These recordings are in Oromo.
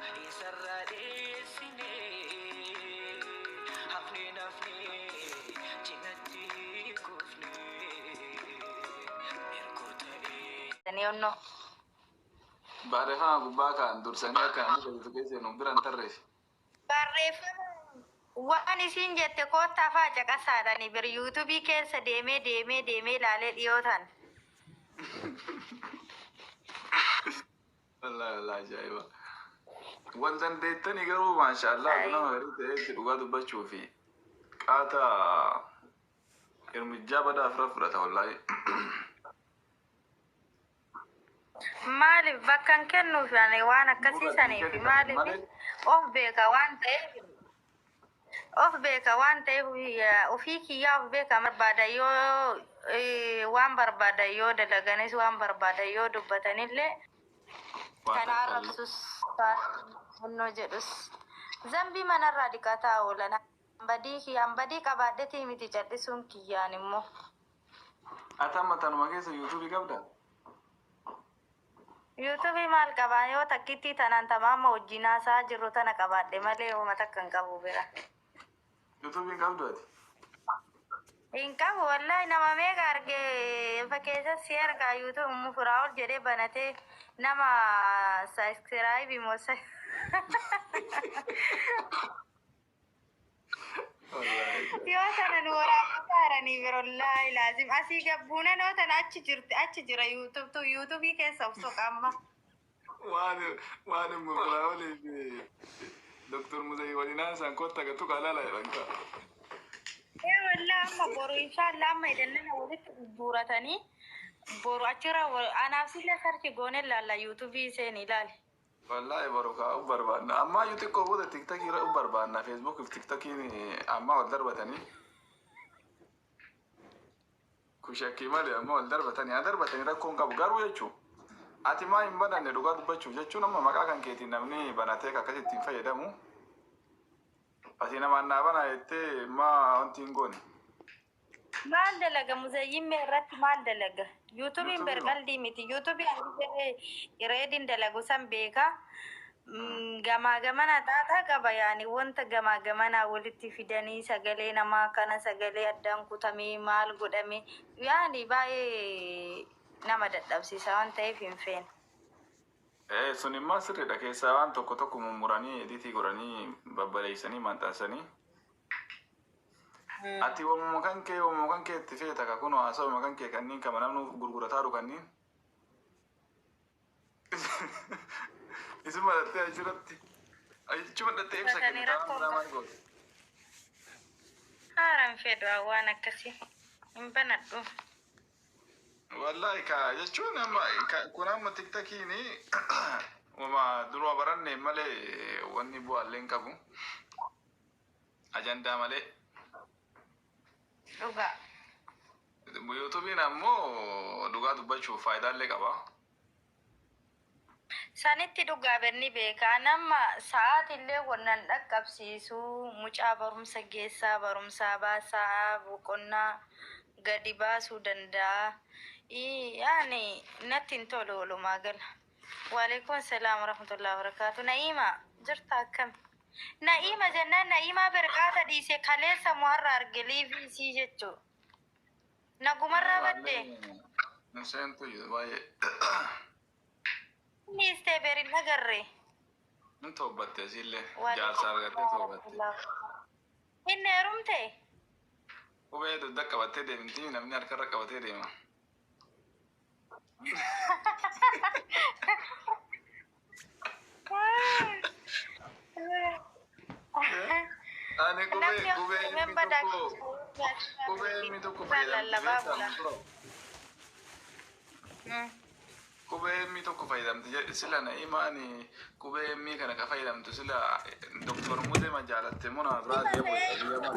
Isarraa dheessine hafnee nafnee cinatti kufne irkoo ta'ee. Onnoo. Barreeffama gubbaa kaan dursanii akka namni gadi tuqee seenu bira hin tarreef. Barreeffama waan isiin jette koottaa faa caqasaadhani bir yuutubii keessa deemee deemee deemee ilaalee dhiyoo tan. Wallahi wallahi ajaa'iba. Wal dandeettanii garuu maashaallah Ay. nama garii ta'etti dhugaa dubbachuu fi qaata irmijjaa badaa ofirra fudhata wallahi. Maaliif bakka hin kennuuf ani waan akkasii Gurra hin saniif kennitan maaliif malee of beeka waan ta'eef of beeka waan ta'eef ofii kiyyaa of beeka barbaada yoo waan barbaada yoo dalaganis waan barbaada yoo dubbatanillee waan kana takka illee. arrabsus onnoo jedhus zambii manarraa dhiqataa oolan badii kiyyaan badii qabaadhetii miti cal'isuun kiyyaan immoo. Ati amma tanuma keessa yuutuubii qabda? Yuutuubii maal qabaa yoo takkittii tanaan tamaama wajjin haasa'aa jirru tana qabaadhe malee homa takka hin qabu bira. Yuutuubii hin qabdu ati? Hin qabu wallahi nama meeqa arge fakkeessa si argaa yuutuub ummu firaa'ol jedhee banatee nama sabiskiraayibii moo Yoo tana nu waraabbataa jiranii biro wallaahi laazim asii gabbuunan yoo tana achi jirti achi jira yuutuub tu yuutuubii keessa of soqa amma. Waan waan ummu firaa'olii fi Dr. Muzayyi waliin haasa'an kotta gatu qalaala jedhan kaa. Ee wallaahi amma boru inshaallah amma edannana walitti gurguratanii boru achirra anaaf sillee sarchi goonee laalla yuutuubii seeni ilaali. Wallaahi boru kaa uf barbaanna. Ammaayyuu xiqqoo booda tiktakii irra uf barbaanna. Facebook fi tiktakiin ammaa wal darbatanii. Kun shakkii malee amma wal darbatanii haa darbatanii rakkoon qabu garuu jechuun. Ati maa hin bananne dhugaa dubbachuuf jechuun amma maqaa kan keetiin namni banatee akka akkasitti hin fayyadamu. Ati namaan naa banaa jettee maa wanti hin goone. Maal dalaga muzayyin mee irratti maal dalaga? Yuutubiin ber Yuutubii qaldii miti. Yuutubii ani jedhee reedin dalagu san beeka. Gamaa gamana xaaxaa qaba yaani wanta gamaa gamanaa walitti fidanii sagalee namaa kana sagalee addaan kutamee maal godhame yaani baay'ee nama dadhabsiisa waan ta'eef hin feene. Ee sun immoo sirriidha keessaa waan tokko tokko mummuranii editii godhanii babbareessanii maxxansanii. Ati wamuma kan kee wamuma kan kee itti feeta ka kunoo haasawuma kan kee kanniin kama namnu gurgurataaru kanniin. Isuma dhattee achirratti achuma dhattee ibsa Uffatanii kennita waan rakkoon biraa qabu. maal goota? Haaraan fedhu waan akkasii hin banadhu. Wallahi ka jechuun amma kun amma tiktakiin wama duruma baranne malee wanni bu'aallee hin qabu. Ajandaa malee. Dhugaa. Yuutuubiin ammoo dhugaa dubbachuuf faayidaallee qaba. Sanitti dhugaa berni beekaa nama sa'aatillee wannan dhaqqabsiisu mucaa barumsa geessaa barumsaa baasaa boqonnaa gadi baasuu danda'a. Yaani natti hin tolu walumaa gala. Waalaikum salaam warahmatullahi wabarakatuh. Na'iima jirta akkam? Na'iima jennaan Na'iimaa berqaata dhiise kaleessa moo har'a arge liivii isii jechuu. Nagumarraa badde. Hin seentu baay'ee. Inni istee ber hin agarre. Hin toobbatte asiillee jaarsa argattee toobatte. Inni heerumte? Qubee dugda qabattee deemti namni harkarra qabatee deema. Ani qubee Namni qubee heerumen inni badaa tokko qubee inni tokko fayyadamti lallabaa beektaa bula. dura. Qubee inni tokko fayyadamti jedhe sila na'imaan qubee inni kana ka fayyadamtu sila Doktor Muzee ma jaalatte moo nama biraa deemu biyya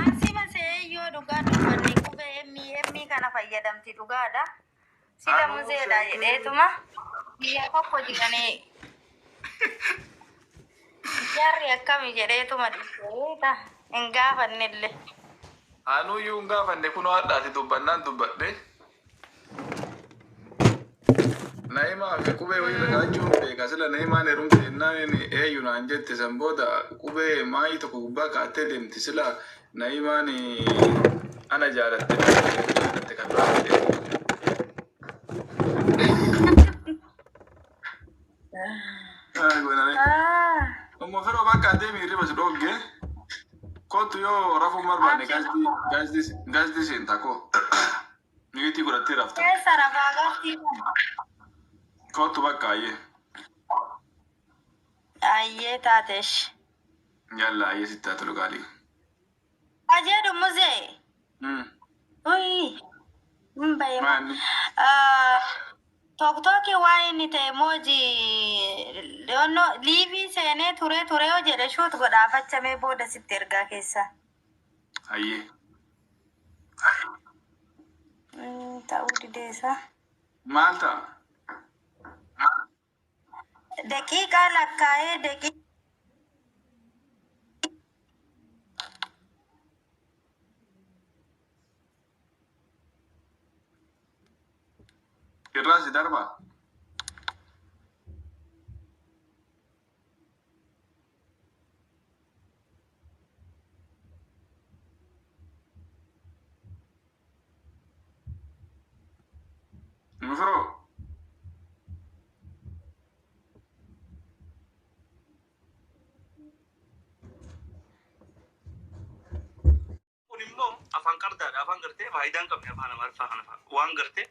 Asima se'ee yoo dhugaa dubbanne qubee emmii emmii kana fayyadamti dhugaadha. Sila Anuu muzeedha shakkii jedheetuma biyya tokko jedhanii jarri akkami jedheetuma dhiiseeta hin gaafannellee. Anuyyuu hin gaafanne kunoo hadhaati dubbannaan dubbadhe. Naa'imaa fi qubee wayii rakaachuun beeka. Sila Naa'imaan heerumte jennaan eenyu naan jette, san booda qubee maayii tokko gubbaa kaa'attee deemti. Sila Naa'imaan ana jaalatte jaalatte kan biraa fedhe. Umma firoo bakka deemi, hirriba si dhoogge. Kottu, yoo rafuun barbaanne gaazdi seenta koo. Niitii godhattee rafta. Keessa rafaa gartii kana. Kottu bakka, ayyee. Ayyee taatesh. Yalla, ayyee, sitti haa tolu gaalii. Ajeedhu muzee. Uyi. Hin bahe. Maali? Tooktookii waan inni ta'e mooji live seenee ture ture yoo jedhe shoot godhaafachamee booda sitti ergaa keessa. Ayyee. Ta'uu dideessa. Maal ta'a? Daqiiqaa lakkaa'ee daqiiqaa. Irraa si darbaa? Mufiroo. Kun immoo afaan qardaadha. Afaan gartee faayidaa hin qabne, afaan Amaariffaa kana fa'a. Waan gartee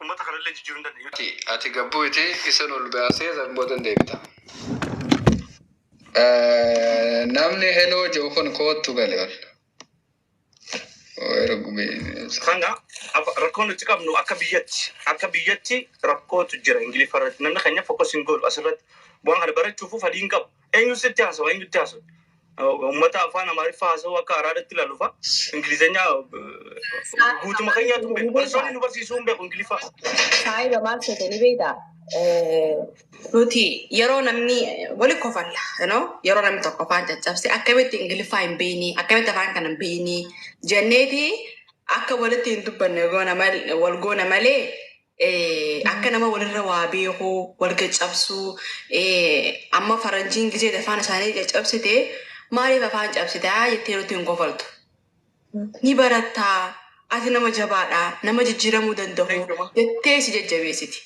uummata kanallee jijjiiruu hin dandeenye. Ati gabbuuti isan ol baasee san booda deebita. Namni heloo jiru kun koottu gale ol. Kana rakkoon nuti qabnu akka biyyatti rakkootu jira. Ingiliffa irratti namni keenya focus hin godhu. Asirratti waan kana barachuuf fedhii hin qabu. Eenyu sitti haasawa? Eenyutti haasawa? Uummata afaan Amaariffaa haasawuu akka araadatti ilaalu fa'a. Ingilizeenyaa guutuma keenyaatu hin beeku. Barsiisonni nu barsiisuu hin beeku Ingiliffaa. Saayiba, maal seetanii beektaa? Nuti yeroo namni wali kofalla, yeroo namni tokko afaan caccabse, akkamitti Ingiliffaa hin beekne, akkamitti afaan kana hin beekne jenneeti akka walitti hin dubbanne goona wal goona malee, akka nama walirra waa beekuu wal caccabsuu. Amma faranjiin gisee afaan isaanii caccabsite, maaliif afaan cabsitaa jettee nutti hin kofaltu. Ni barattaa, ati nama jabaadha, nama jijjiiramuu danda'u jettee si jajjabeessiti.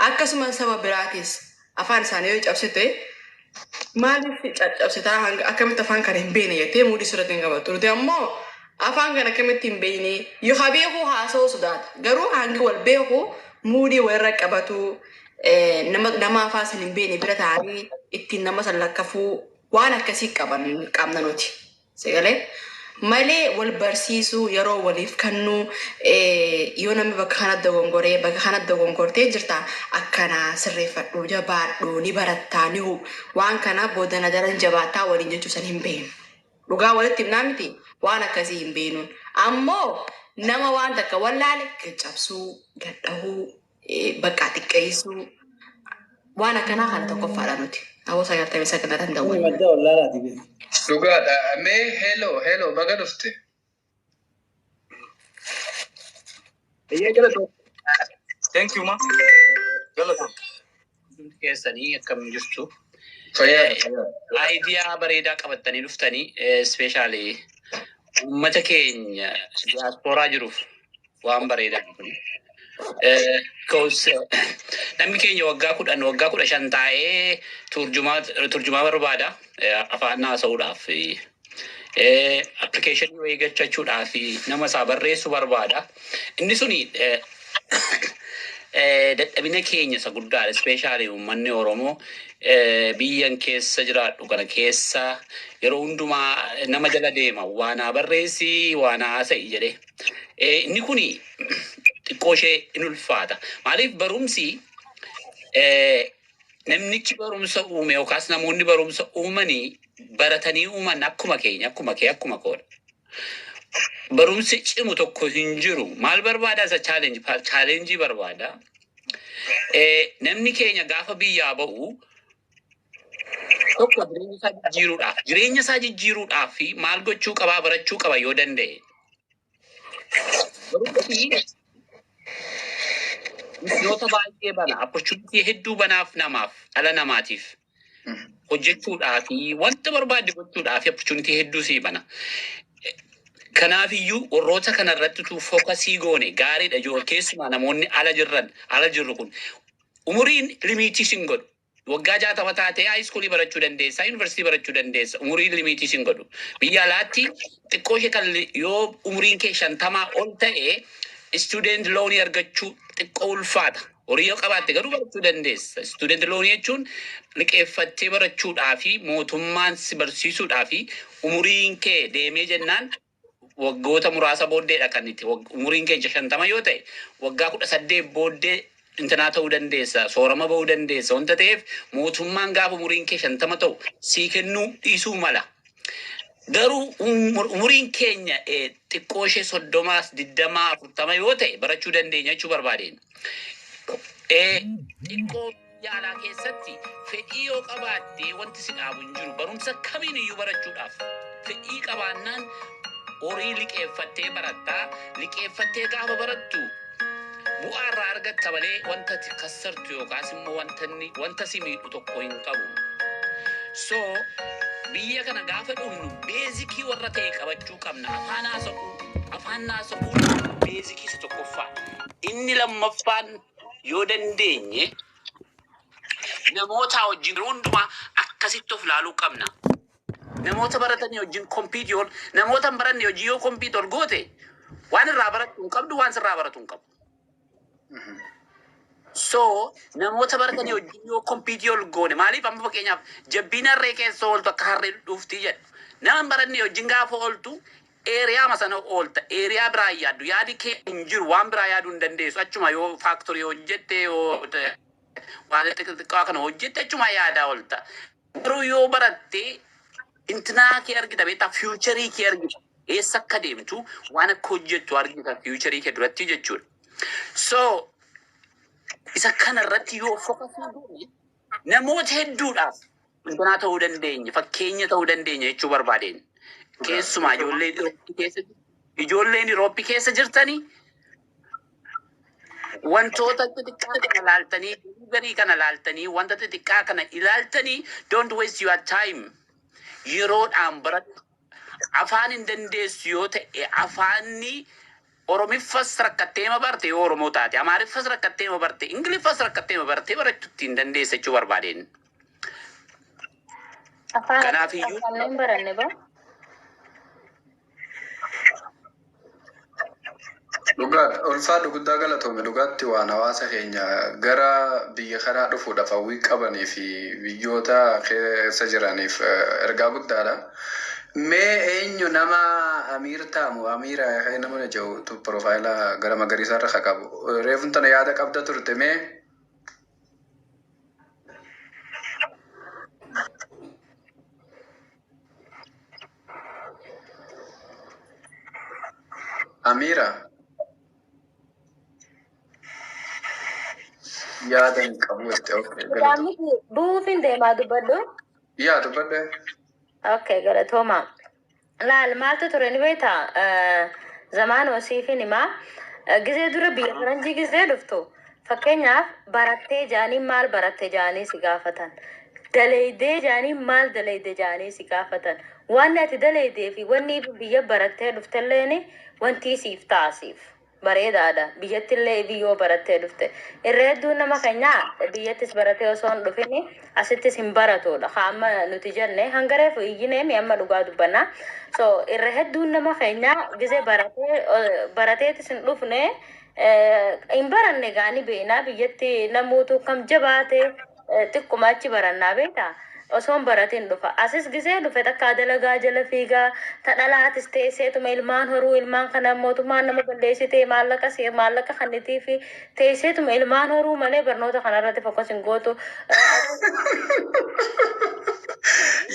Akkasuma saba biraatis afaan isaanii yoo cabsite, maaliif caccabsitaa, hanga akkamitti afaan kana hin beekne jettee muudii sirratti hin qabattu. Nuti ammoo afaan kana akkamitti hin beekne yoo haa beekuu haasa'uu sodaata. Garuu hangi wal beeku muudii walirra qabatu, nama afaan san hin beekne bira taa'anii ittiin nama san lakkafuu, waan akkasii qaban qabna nuti. Sagalee malee wal barsiisuu, yeroo waliif kennuu, yoo namni bakka kana dogongoree, bakka kana dogongortee jirta, akkana sirreeffadhu, jabaadhu, ni barattaa, ni waan kana booda na daran jabaattaa waliin jechuu san hin beeknu. Dhugaa walitti himnaa miti, waan akkasii hin beeknuun. Ammoo nama waan takka wallaale caccabsuu, gadhahuu, bakka xiqqeessuu, waan akkanaa kana tokkoffaadha nuti. Hawwa 99 daawwanna. Madda wallaalaati beeku. Dhugaadha. Mee hello, hello, baga dhufte. Eeyyee, galatoo. Thank you ma. Galatoon. Hundumti keessanii akkam jirtu? Fayyaadha, fayyaadha. Idea bareedaa qabattanii dhuftanii, especially uummata keenya diyaaspooraa jiruuf waan bareedaa kun. Because namni keenya waggaa 10, waggaa 15 taa'ee turjumaa barbaada afaan haasa'uudhaaf. Application wayii galchachuudhaaf nama isaa barreessu barbaada. Inni suni dadhabina keenya isa guddaadha. Especially uummanni Oromoo biyyan keessa jiraadhu kana keessa yeroo hundumaa nama jala deema. Waa naa barreessi, waa naa haasa'i jedhee. Inni kuni xiqqoo ishee in ulfaata. Maaliif, barumsi namnichi barumsa uume yookaas namoonni barumsa uumanii baratanii uuman akkuma keenya, akkuma kee, akkuma koodha. Barumsi cimu tokko hin jiru. Maal barbaada? Isa challenge challenge barbaada. Namni keenya gaafa biyyaa ba'u tokko jireenya isaa jijjiiruudhaaf fi maal gochuu qabaa? Barachuu qaba yoo danda'e. Barumsi Mishinoota baay'ee bana. Opportunity hedduu banaaf namaaf, dhala namaatiif. Hojjechuudhaa fi wanta barbaadde gochuudhaa fi opportunity hedduu sii bana. Kanaafiyyuu warroota kanarratti utuu focus goone gaariidha jiru. Keessumaa namoonni ala jirran, ala jirru kun umuriin limit sin godhu. Waggaa 60 taatee high school barachuu dandeessa, yuunivarsiitii barachuu dandeessa. Umuriin limit sin godhu. Biyya alaatti xiqqoo ishee kan yoo umuriin kee 50 ol ta'e student loan argachuu xiqqoo ulfaata. Horii yoo qabaatte garuu barachuu dandeessa. Student loan jechuun liqeeffattee barachuudhaa fi mootummaan si barsiisuudhaa fi umuriin kee deemee jennaan waggoota muraasa booddeedha kan itti umuriin kee 50 yoo ta'e waggaa 18 booddee intinaa ta'uu dandeessa, soorama bahuu dandeessa wanta ta'eef mootummaan gaafa umuriin kee 50 ta'u sii kennuu dhiisuu mala. Garuu umuriin keenya xiqqoo ishee 30s, 20, 40 yoo ta'e barachuu dandeenya jechuu barbaadeen. Xiqqoo biyya alaa keessatti fedhii yoo qabaatte wanti si dhaabu hin jiru. Barumsa kamiin iyyuu barachuudhaaf fedhii qabaannaan horii liqeeffattee barattaa. Liqeeffattee gaafa barattu bu'aa irraa argatta malee wanta ati kassartu yookaas immoo wanta inni wanta si miidhu tokko hin qabu. So biyya kana gaafa dhufnu basic warra ta'e qabachuu qabna. Afaan haasa'uu, afaan haasa'uun basic isa tokkoffaa. Inni lammaffaan, yoo dandeenye namoota wajjin hundumaa akkasitti of ilaaluu qabna. Namoota baratanii wajjin compete yoo, namoota hin baranne wajjin yoo compete ol goote, waan irraa barattu hin qabdu, waan sirraa baratu hin qabu. So namoota baratanii wajjin yoo compete ol goone, maaliif amma fakkeenyaaf jabbiin harree keessa ooltu akka harree dhufti jedhu. Nama hin baranne wajjin gaafa ooltu area sana oolta, area biraa hin yaaddu, yaadi kee hin jiru, waan biraa yaaduu hin dandeessu. Achuma yoo factory hojjette, yoo waan xixiqqaa kana hojjette, achuma yaadaa oolta. Garuu yoo baratte intinaa kee argita, beektaa, future kee argita. Eessa akka deemtu, waan akka hojjettu argita future kee duratti jechuudha. So isa kana irratti yoo focus goone namoota hedduudhaaf intinaa ta'uu dandeenya, fakkeenya ta'uu dandeenya jechuu barbaadeen. Keessumaa ijoolleen Irooppii keessa, ijoolleen Irooppii keessa jirtanii, wantoota xixiqqaa kana ilaaltanii, garii kana ilaaltanii, wanta xixiqqaa kana ilaaltanii, don't waste your time. Yeroodhaan baradhu. Afaan hin dandeessu yoo ta'e, afaanni Oromiffas rakkattee ma barte yoo Oromoo taate, Amaariffas rakkattee ma barte, Ingiliffas rakkattee ma bartee barachuutti hin dandeessa jechuu barbaadeen. Afaan Kanaafiyyuu afaan baranne ba? Dhugaadha. Ulfaadhu, guddaa galatoome. Dhugaatti waan hawaasa keenya gara biyya kanaa dhufuudhaaf hawwii qabanii fi biyyoota keessa jiraniif ergaa guddaadha. Mee eenyu nama Amiir taamu, Amiira nama jedhu profile gara magariisaa irra qabu. Reefun tana yaada qabda turte mee? Amiira, yaada hin qabu jette. Okay, galatoome. Yaamni buufin deemaa dubbadhu. Yaa, dubbadhe. Okay, galatooma. Laal, maaltu ture ni beektaa? Zamaan siifin himaa. Gizee dura biyya faranjii gizee dhuftu, fakkeenyaaf barattee jaanii maal baratte jaanii si gaafatan. Daleeydee jaanii maal daleeyde jaanii si gaafatan. Wanni ati daleeydee fi wanni biyya barattee dhuftelleen wanti siif taasiif. Bareedaadha. Biyyattillee biyyoo barattee dhufte. Irra hedduun nama keenyaa biyyattis baratee osoo hin dhufin asittis hin baratudha. Haa, amma nuti jenne hangareefu iyyinee amma dhugaa dubbanna. So irra hedduun nama keenyaa gizee baratee barateetis hin dhufne, hin baranne gaanii beeknaa, biyyatti namoota kam jabaate xiqquma achi barannaa beektaa. Osoo hin baratin dhufa. Asis gizee dhufe takkaa dalagaa jala fiigaa, ta dhalaatis teesseetuma ilmaan horuu, ilmaan kana mootummaan nama balleessitee maallaqa si maallaqa kannitii fi teesseetuma ilmaan horuu malee barnoota kanarratti focus hin gootu.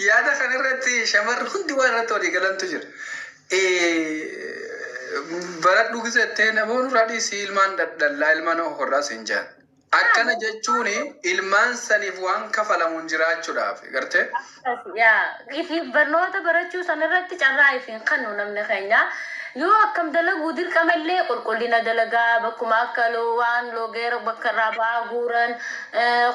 Yaada kanarratti shamarri hundi waan irratti walii galantu jira. Baradhu gizettee namoonni irraa dhiisii ilmaan dhadhallaa ilmaan horraa siin jedhan. Akkana jechuun ilmaan saniif waan kafalamuun jiraachuudhaaf gartee. Yaa, ifi barnoota barachuu sanarratti carraa ifiin kannu namni keenya. Yoo akkam dalaguu dirqama illee qulqullina dalagaa, bakkuma akka waan loogeera bakka irraa ba'aa guuran,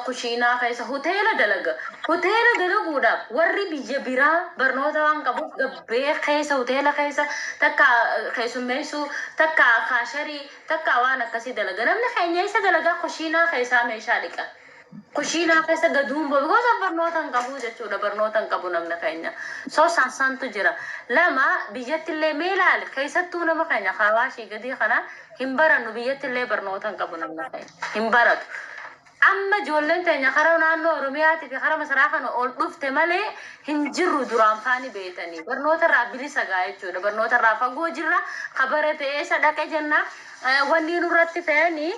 kushiinaa keessa, hoteela dalaga. Hoteela dalaguudhaaf warri biyya biraa barnoota waan qabuuf gabbee keessa, hoteela keessa takka keessummeessuu, takka kaasharii, takka waan akkasii dalaga. Namni keenya isa dalagaa kushiinaa keessaa meeshaa dhiqa. Kushiinaa keessa gaduun booda gosa barnoota hin qabu jechuudha. Barnoota hin qabu namni keenya. So saansaantu jira. Lama, biyyatti illee mee ilaali, keessattuu nama keenya hawaashii gadii kana hin barannu. Biyyatti illee barnoota hin qabu namni keenya, hin baratu. Amma ijoolleen teenya karaa naannoo Oromiyaatii fi karaa masaraa kana ol dhufte malee hin jirru. Duraan faani beetanii barnoota irraa bilisa gaa jechuudha. Barnoota irraa fagoo jirra. Kabara ta'ee isa dhaqe jenna. Wanni nurratti fe'anii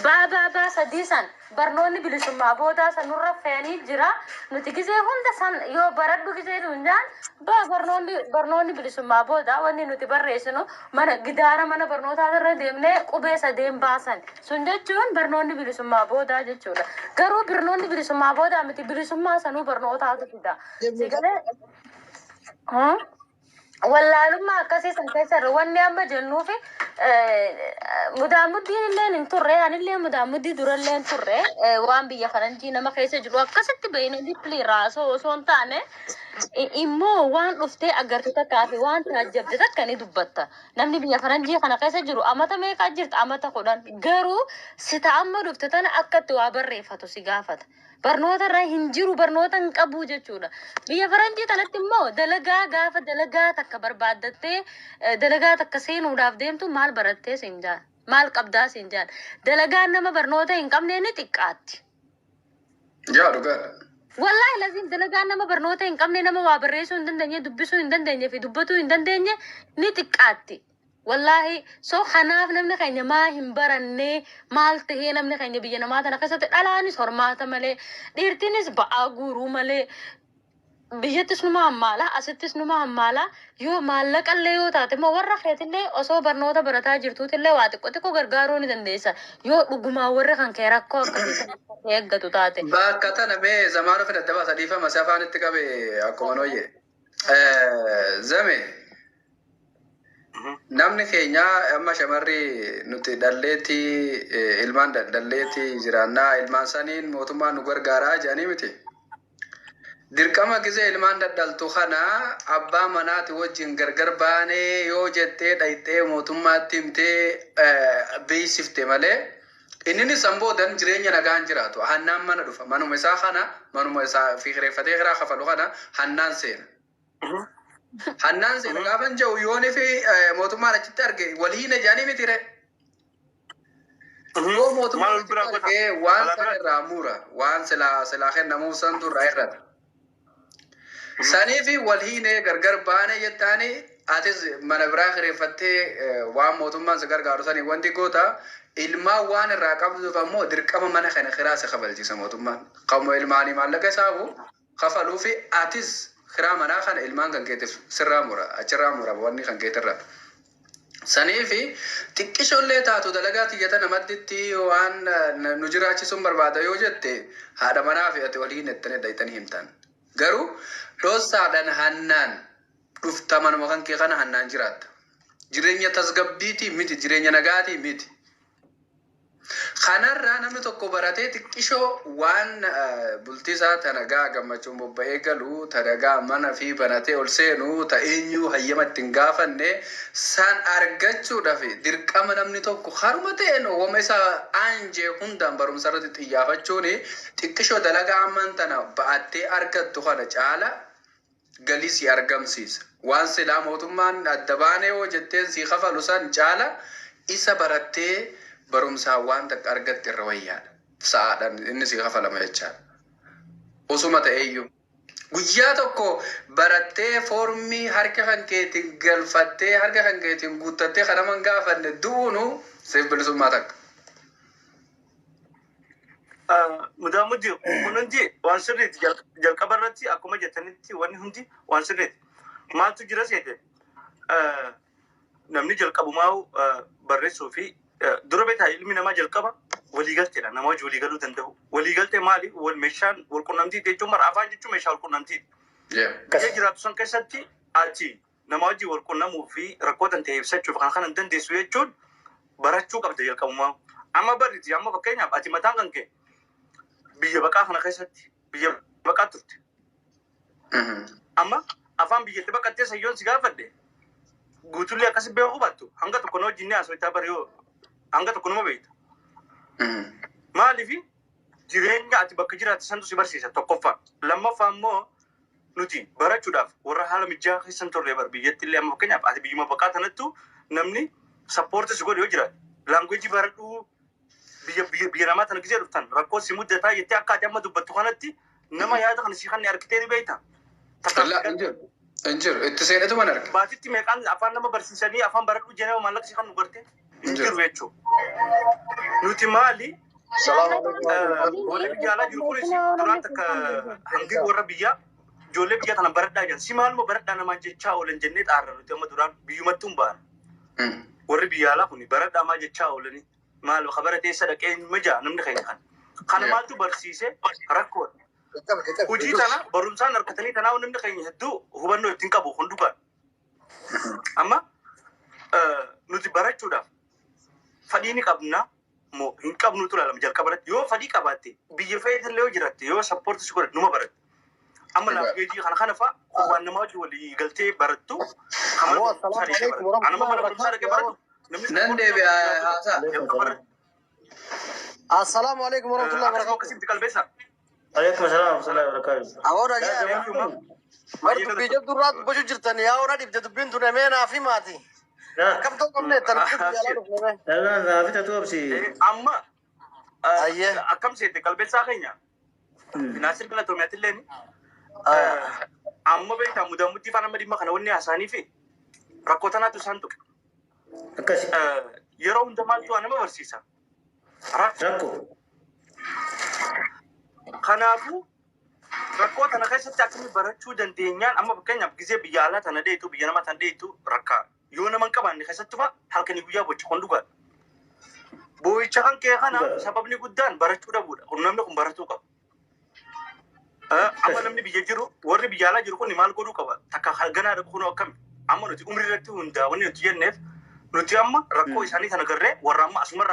baa baa baa sadii san, barnoonni bilisummaa boodaa san nurra fe'anii jira. Nuti gizee hunda san yoo baradhu gizee nuun jaan baa barnoonni bilisummaa boodaa wanni nuti barreessinu mana gidaara mana barnootaa irra deemnee qubee sadeen baasan sun jechuun barnoonni bilisummaa boodaa jechuudha. Garuu barnoonni bilisummaa boodaa miti, bilisummaa sanuu barnootaatu fida. Si galee? Wallaalummaa akkasii san keessa irra wanni amma jennuufi mudaamuddiin illee hin turre, anillee mudaamuddii durallee hin turre. Waan biyya faranjii nama keessa jiru akkasitti bahine deeply raasoo osoo hin taane, immoo waan dhuftee agartu takkaa fi waan taajjabde takka ni dubbatta. Namni biyya faranjii kana keessa jiru amata meeqaa jirta? Amata 10. Garuu sita amma dhufte tana akka itti waa barreeffatu si gaafata. Barnoota irra hin jiru, barnoota hin qabu jechuudha. Biyya faranjii tanatti immoo dalagaa gaafa dalagaa takka barbaaddattee, dalagaa takka seenuudhaaf deemtu, maal barattee siin jaan, maal qabdaa siin jaan. Dalagaan nama barnoota hin qabne ni xiqqaatti. Yaa, dhugaadha. Wallaahi laziim, dalagaan nama barnoota hin qabne, nama waa barreessuu hin dandeenye, dubbisuu hin dandeenye fi dubbatuu hin dandeenye ni xiqqaatti. Wallaahi, so kanaaf namni keenya maa hin barannee? Maal tahee namni keenya biyya namaa tana keessatti dhalaanis hormaata malee, dhiirtinis ba'aa guuruu malee, biyyattis numa hammaala, asittis numa hammaala. Yoo maallaqallee yoo taate immoo warra keetillee osoo barnoota barataa jirtuutillee waa xiqqoo xiqqoo gargaaruu ni dandeessa. Yoo dhugumaa warri kan kee rakkoo akkasii sana eeggatu taate. Bakka tana mee zamaanuu fidadda baasa, dhiifama si afaanitti qabe akkuma nooyye. Zame, namni keenya amma shamarri nuti dhalleetii, ilmaan dhalleetii jiraannaa, ilmaan saniin mootummaan nu gargaaraa jedhanii miti. Dirqama gizee ilmaan daddaltu kana abbaa manaati wajjin gargar baanee yoo jettee dhayxee mootummaatti himtee beeksifte malee, inni san boodan jireenya nagaan jiraatu. Hannaan mana dhufa, manuma isaa kana, manuma isaa fi kireeffatee kiraa kafalu kana hannaan seena. Hannaan seena gaafan jedhu, yoonii fi mootummaan achitti arge waliin jedhanii miti re. Yoo mootummaan Maal biraa achitti godha? arge waan Alaa san bira. irraa mura, waan silaa silaa kennamuuf santu irraa hir'ata. Sanii fi wal hiinee gargar baane jettaani, atis mana biraa kireeffattee, waan mootummaan si gargaaru sanii wanti goota, ilmaan waan irraa qabduuf ammoo dirqama mana kana kiraa si kafalchiisa mootummaan. Kanuma ilmaanii maallaqa isaafu kafaluu fi atis kiraa manaa kana ilmaan kan keetiif sirraa mura, achirraa mura wanni kan keetirraa. Sanii fi xiqqishoollee taatu dalagaa tiyyata namadditti waan nu jiraachisuun barbaada yoo jette, haadha manaa fi ati walii nettanii dhayxanii himtan. Garuu dhossaadhaan hannaan dhufta, manuma kan kee kana hannaan jiraatta. Jireenya tasgabbiitii miti, jireenya nagaatii miti. Kanarraa namni tokko baratee xiqqishoo waan bultii isaa tanagaa gammachuun bobba'ee galu, tanagaa mana fi banatee ol seenu, ta eenyuu hayyama ittiin gaafanne san argachuudhaaf, dirqama namni tokko haruma ta'een wama isaa aanjee hundaan barumsa irratti xiyyeeffachuun xiqqishoo dalagaa amman tana ba'attee argattu kana caala galii si argamsiisa. Waan silaa mootummaan adda baanee yoo jetteen si kafalu san caala isa barattee barumsaan waan takka argatte irra wayyaadha. Sa'aadhaan inni si kafalama jechaadha. Osuma ta'eeyyuu. Guyyaa tokko barattee foormii harka kan keetiin galfattee, harka kan keetiin guuttattee kan nama hin gaafanne du'uunu siif bilisummaa takka. Mudaamuddi kun hundi waan sirriiti. Jalqaba irratti akkuma jettanitti wanni hundi waan sirriiti. Maaltu jira seete? Namni jalqabumaa barreessuu fi dura beekaa, ilmi namaa jalqaba waliigalteedha. Nama wajji waliigaluu danda'u. Waliigaltee maali? Wal meeshaan wal qunnamtii jechuun mara afaan jechuun meeshaa wal qunnamtiiti. Biyya jiraatu san keessatti ati Nama wajjin wal qunnamuu fi rakkoo tan ta'e ibsachuuf kan kana hin dandeessu jechuun barachuu qabda jalqabumaa. Amma barriti amma fakkeenyaaf ati mataan kan kee biyya baqaa kana keessatti biyya baqaa turte. Amma afaan biyyatti baqattee sayyoon si gaafadhe guutullee akkasi beekuu baattu hanga tokko na wajjin ni haasoftaa bara yoo hanga tokko nama beekta. Maaliif jireenya ati bakka jiraate santu si barsiisa tokkoffaa. Lammaffaa immoo nuti barachuudhaaf warra haala mijaa'aa keessa hin turre bar biyyatti illee amma fakkeenyaaf ati biyyuma baqaa tanattu namni support si godhu yoo jiraate language baradhuu biyya biyya biyya namaa tana gisee dhuftan rakkoo si muddataa jettee akka ati amma dubbattu kanatti nama yaada kana si kan argitee ni beekta. Wallaahi hin jiru. Hin jiru. Itti seenetu man arge. Baatitti meeqaan afaan nama barsiisanii afaan baradhuu jenee maallaqa si kan nu garte hin jiru jechuudha. Nuti maali warri biyya alaa jiru kunis duraan takka hangi warra biyyaa ijoollee biyya tana baradhaa jiran si maaluma baradhaa namaan jechaa oolan jennee xaarra nuti amma duraan biyyumattuu hin baana. Warri biyya alaa kun baradhaa maa jechaa oolanii maal kabara teessa dhaqee mijaa namni keenya kana. Kana maaltu barsiise rakkoodha. Hojii tana barumsaan harkatanii kanaaf namni keenya hedduu hubannoo ittiin qabu kun dhugaadha. Amma nuti barachuudhaaf fadhii ni qabna moo hin qabnutu ilaalama jalqaba irratti yoo fadhii qabaatte biyya fayyadallee yoo jiraatte yoo support si godhate numa baratte. Amma language kana kana fa'a waan nama wajjin walii galtee barattu kan mana barumsaa dhaqee baratu. Anuma mana barumsaa dhaqee baratu namni Nan support deebi'a haasaa. jalqaba irratti. Assalaamu alaikum warahmatullahi Akkasuma wabarakatuh. akkasitti qalbeessa. Alaikum salaam warahmatullahi wabarakatuh. Awoo dhagaa. Mar dubbii jabduu irraa dubbachuu jirtan yaa warra dhibde dubbiin tun emee naaf himaati. Akkam ta'uu qabne tan dubbii alaa dhufne mee. Dhagaan naafita tuubsi. Amma akkam seete qalbeessaa keenya Naasir Galatoomiyaatti illee amma beektaa mudaamuttii faana amma dhimma kana wanni haasa'anii fi rakkoo tanaatu isaan tuqe. Akkasi. Yeroo hunda maaltu waa nama barsiisa? Rakkoo. Kanaafuu rakkoo tana keessatti akkamitti barachuu dandeenyaan amma fakkeenyaaf gizee biyya alaa tana dheetu biyya nama tana dheetu rakkaa yoo nama hin qabaanne keessattuu fa'a halkanii guyyaa bocha kun dhugaadha. Boo'icha kan kee kana sababni guddaan barachuu dhabuudha. Kun namni kun baratuu qaba. Amma namni biyya jiru warri biyya alaa jiru kun maal godhuu qaba? Takka ganaa dhaqu kunoo akkami? Amma nuti umrii irratti hundaa wanni nuti jenneef nuti amma rakkoo isaanii sana garree warra amma asumarraa